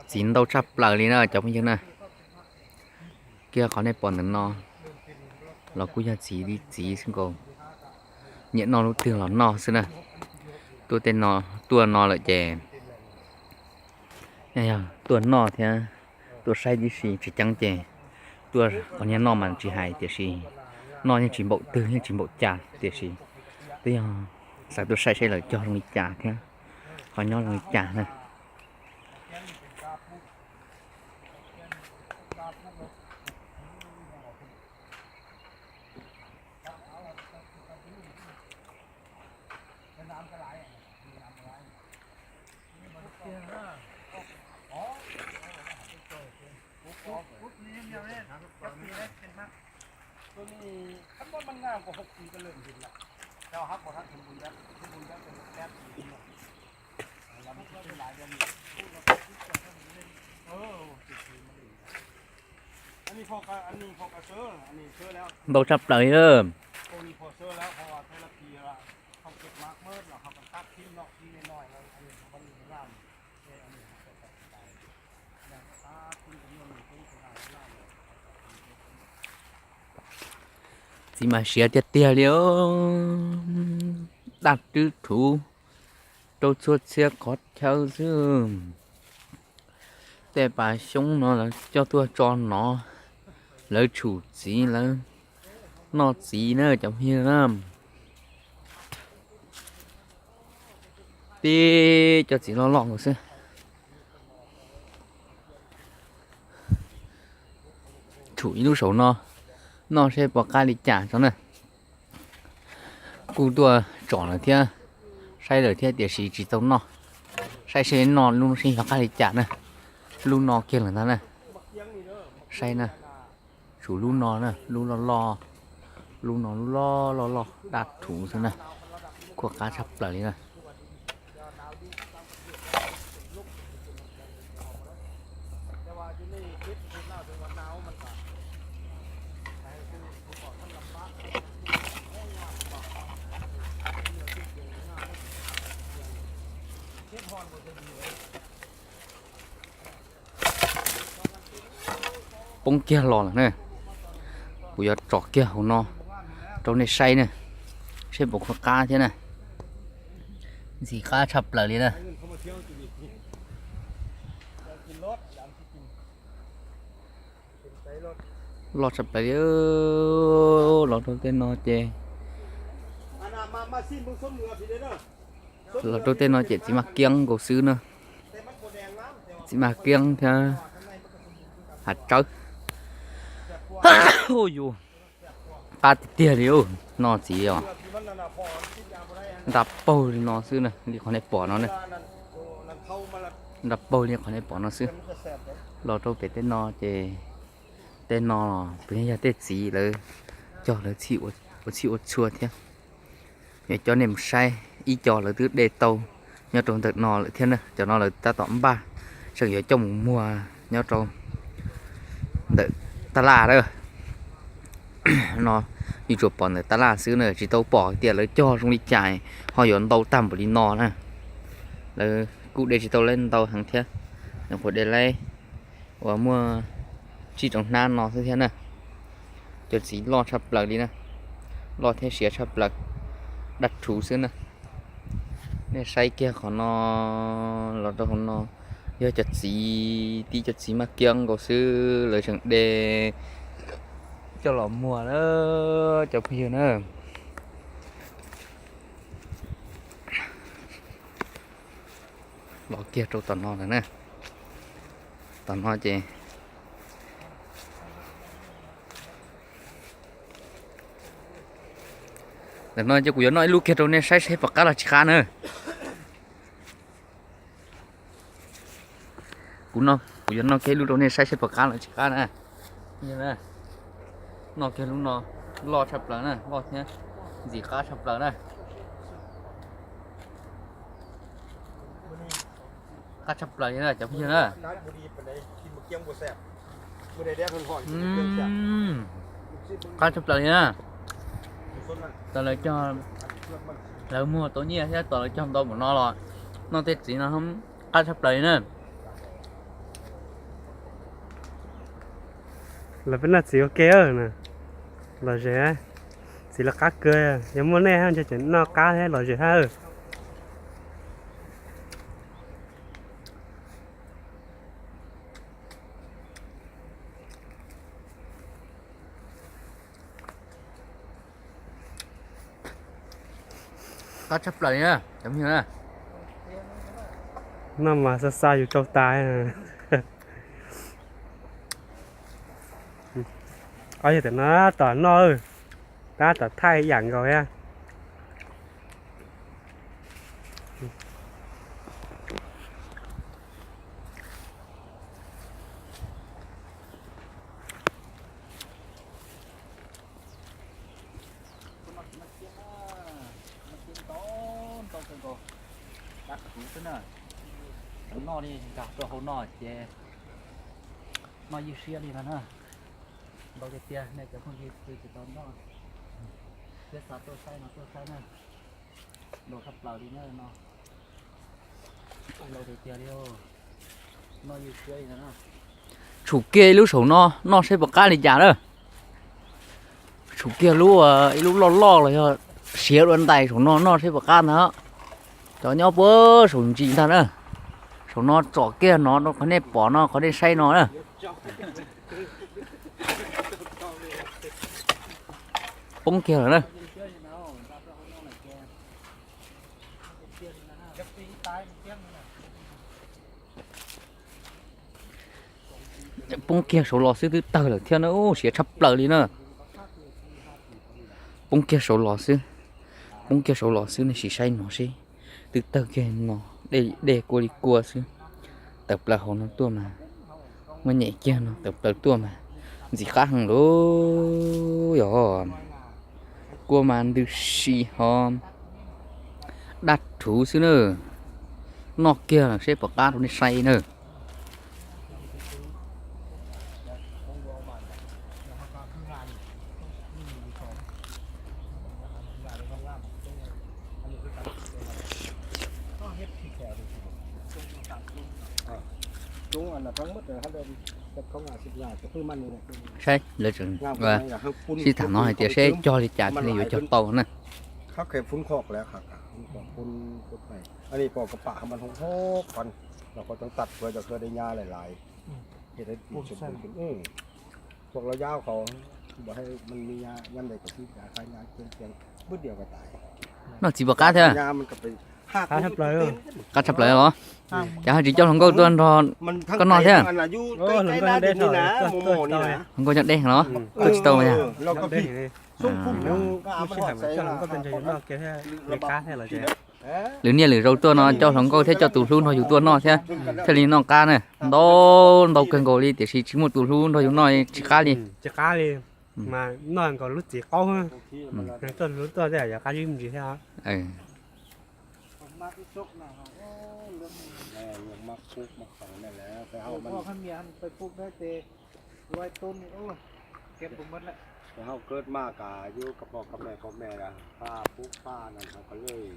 Txiv ntau tshaj plaws li na cov phooj ywg na. Kiag qhov nej pom ntawm no los kuj yog txiv li txiv xwb nkaus. Nyiam noj lub twg los noj xwb na. Tuaj tej no, tuaj no lawm ces yog tuaj noj thiab tuaj saib tib si tsis ceeb ces tuaj qhov niag noj mas tsis hais tiam sis noj yeej tsis npaum twg yeej tsis npaum cas tiam sis twb yog xav tuaj saib saib lawv cog zoo li cas thiab qhov nyob zoo li cas na. Ntau tshaj plaws li. Txiv mas siav tiag tiag li. Daj rwb thuv rau txhua txhia qhov chaw xwb. Tej pas xyoob no lawv coj tuaj tso nov, lawv tshum txiv lawv noj txiv na cov phooj ywg na. Tib cov txiv loj loj nkaus xwb. Tshum ib lub saum no, noj seb puas qab li cas tso na. Kuj tuaj tsom lawm thiab, saib lawm thiab tiam sis tsis tau noj. Saib seb noj lub no seb yog qab li cas na. Lub no kiag lawm ntag na. Saib na, tsuas lub no na, lub loj loj, lub no lub loj loj loj daj rhuv xwb na. Kuj qab tshaj plaws li na. Poob kiag los lawm na. Kuv yuav tsom kiag hauv no rau nej saib na, seb puas khuv qab thiab na. Ntxim qab tshaj plaws li na. Loj tshaj plaws li. Los rau tej no ces, los rau tej no ces txiv maj kiab nkaus xwb na. Txiv maj kiab thiab hav tsawb. Yus qab tiag tiag li. Noj txiv os. Nra paug li no xwb na, li qhov nej pom no na. Nra paug li qhov nej pom no xwb. Los rau pem tej no ces, tej no los puas yog tej txiv lawv cog lawv ua txhij ua txhua thiab. Yuav coj nej mus saib ib co lawv twb de tau nyob rau ntawm no lawm thiab na. Cov no lawv tab tom npaj, tseem yuav coj mus muag nyob rau ntawm tab laj na. No, yeej tsuas pom ntawm tab laj xwb na, tsis tau pom tias lawv cog zoo li cas ho yuav ntau tag npaum li no na. Lawv kuj de tsis tau lawv ntau heev thiab, nyuam qhuav de lawv uas muaj tsib tsoom hnab no xwb thiab na. Cov txiv loj tshaj plaws li na, loj thiab siav tshaj plaws, daj rhuv xwb na. Nej saib kiag qhov no, los rau qhov no, yog cov txiv, tib cov txiv maj kiab nkaus xwb lawv tseem de coj los muag na, cov phooj ywg na. Los kiag rau tom no lawm na. Tom no ces, ntawm no ces kuv yuav noj ib lub kiag rau nej saib seb puas qab los tsis qab na. Kuv, kuv yuav noj kiag ib lub rau nej saib seb puas qab los tsis qab na. Noj kiag lub no, loj tshaj plaws na, loj thiab ntxim qab tshaj plaws na. Qab tshaj plaws li na cov phooj ywg na. Qab tshaj plaws li na. Tos lawv cog, lawv muag tau nyiaj thiab tos lawv cog ntau npaum no los noj tej txiv no qab tshaj plaws li na. Los peb noj txiv ua ke na. Lom zem, txiv los qab kawg, yog muaj nej ntshe tseem noj qab thiab lom zem hab. Qab tshaj plaws li na cov phooj ywg na. Noj mas xa xa yus tsau tas. Ob yawg tam no tab tom noj, tab tom thaij yam nkaus thiab. Dab khuv xwb na. Tau noj li nkag rau hauv no ces noj ywj siab li no na. Ntau tiag tiag nej cov phooj ywg twb tsis tau noj, thiab xav tuaj saib no tuaj saib na. Ntau tshaj plaws li na no. Ntau tiag tiag li. Noj ywj siab li no. Tshum kiag ib lub saum no noj saib puas qab li cas na. Tshum kiag lub, ib lub loj loj los yog siav dua ntais saum no noj saib puas qab ntag. Cov nyob puag saum ntsis ntag na. Saum no tsom kiag no rau qhov nej pom no qhov nej saib no na. Poob kiag lawm na. Poob kiag saud los xwb twb tawg lawm thiab na, siav tshaj plaws li na. Poob kiag saud los xwb, poob kiag saud los xwb nej sim saib no seb, twb tawg kiag no, dej kua li kua xwb. Tawm plaws hauv no tuaj mas muaj nyem kiag no, tawm plaws tuaj mas ntxim qab heev lauj. Yog kua mas ntws si ho daj rhuv xwb na. Noj kiag seb puas qab rau nej saib na. Saib lawv tseem sib tham no hais tias seb cog li cas thiaj li yuav cog tau na. Noj txiv puas qab thiab? Qab tshaj plaws los? Cas ho tsis coj hluas nkauj tuaj nrog koj noj thiab? Hluas nkauj nyob deb los? Tuaj tsis tau yog? Lwm niaj lwm zaus tuaj no coj hluas nkauj thiab coj tus hlub nrog yus tuaj noj thiab, thiaj li noj qab na. Ntau ntau kawg nkaus li tiam sis tsis muaj tus hlub nrog yus noj tsis qab li. Mas noj nkaus lub txiv qaub, tuaj hlub tuaj tej yog qab zib me ntsis thiab. Hauv kawg mas kam yus koj poj koj me koj me pab pub pab no koj lej.